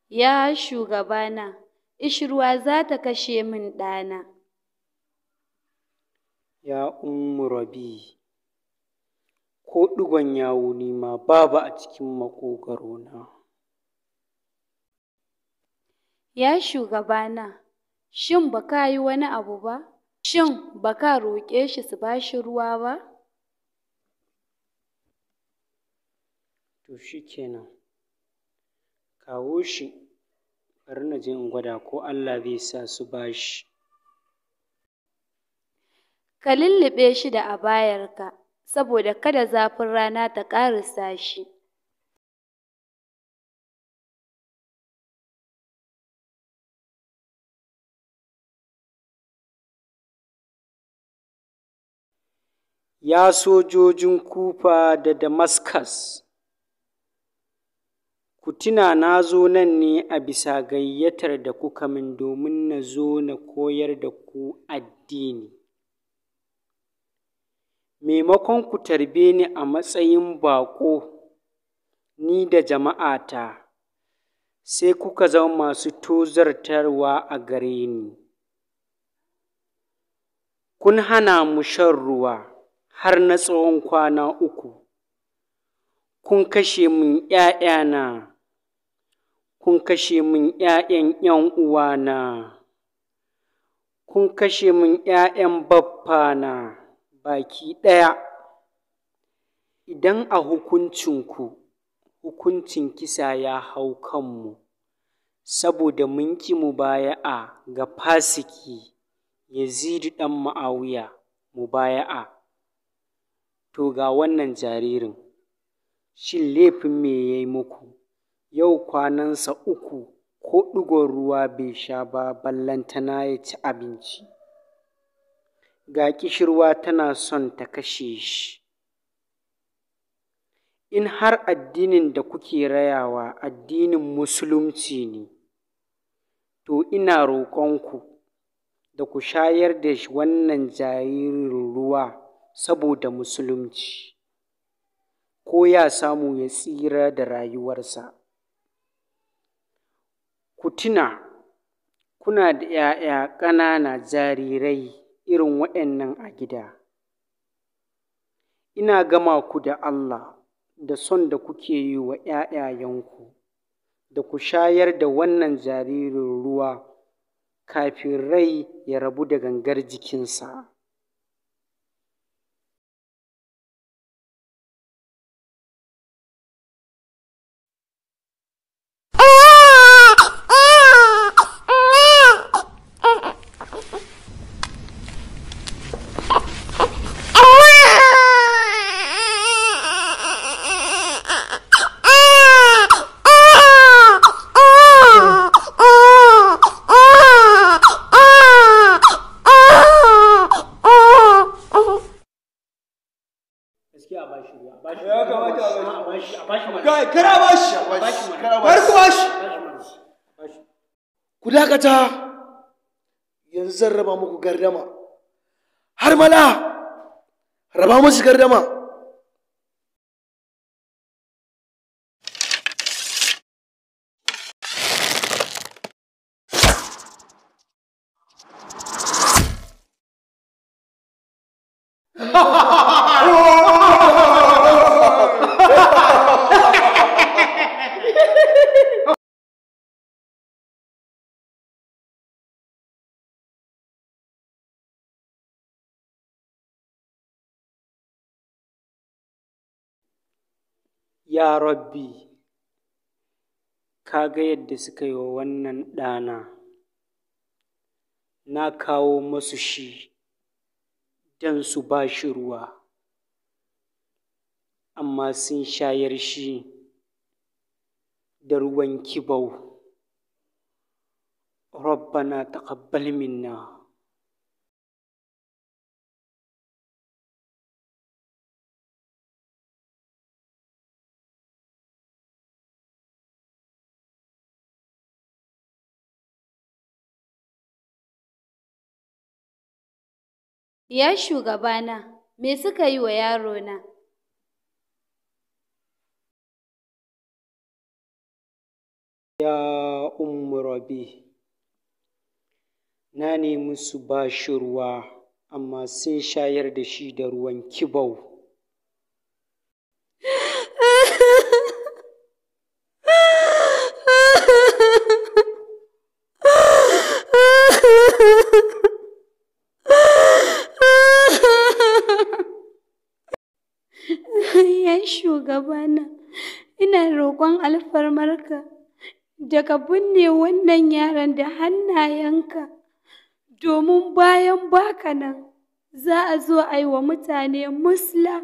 Ya shugabana, ƙishirwa za ta kashe min ɗana. Ya Ummu Rabi, ko ɗigon yawu ni ma babu a cikin maƙogwarona. Ya shugabana, shin ba ka yi wani abu ba? Shin ba ka roƙe su su ba shi ruwa ba? To shi kenan, kawo shi, bari na je in gwada ko Allah zai sa su ba shi. Ka lulluɓe shi da abayarka, saboda kada zafin rana ta ƙarasa shi. Ya sojojin Kufa da Damascus, ku tuna na zo nan ne a bisa gayyatar da kuka min domin na zo na koyar da ku addini. Maimakon ku tarbe ni a matsayin baƙo, ni da jama'ata, sai kuka zama masu tozartarwa a gare ni. Kun hana mu shan ruwa har na tsawon kwana 3, kun kashe min ’ya'yana, kun kashe min ’ya'yan ’yan'uwana, kun kashe min ’ya'yan baffana baki ɗaya. Idan a hukuncinku, hukuncin kisa ya hau kanmu, saboda mun ƙi mubaya'a ga fasiki Yazidu ɗan Mu'awiya mubaya'a, to ga wannan jaririn, shin laifin me ya yi muku? Yau kwanansa 3 ko ɗigon ruwa bai sha ba ballantana ya ci abinci. Ga ƙishirwa tana son ta kashe shi. In har addinin da kuke rayawa addinin Musulunci ne, to ina roƙonku da ku shayar da wannan jaririn ruwa saboda Musulunci, ko ya samu ya tsira da rayuwarsa. Ku tuna, kuna da ’ya'ya ƙanana jarirai irin waɗannan a gida. Ina gama ku da Allah da son da kuke yi wa ’ya'yayenku, da ku shayar da wannan jaririn ruwa kafin rai ya rabu da gangar jikinsa. Ya kamata a bashi. Kai, kar a bashi. Kar ku bashi. Ku dakata. Yanzu zan raba muku gardama. Har mala. Raba musu gardama. Ya Rabbi, ka ga yadda suka yi wa wannan ɗana, na kawo masu shi don su ba shi ruwa, amma sun shayar shi da ruwan kibau. Rabbana taqabbal minna. Ya shugabana, me suka yi wa yarona? Ya Ummu Rabi, na nemi su ba shi ruwa, amma sun shayar da shi da ruwan kibau. Ya shugabana, ina roƙon alfarmarka da ka binne wannan yaron da hannayenka, domin bayan baka nan za a zo a yi wa mutane musla.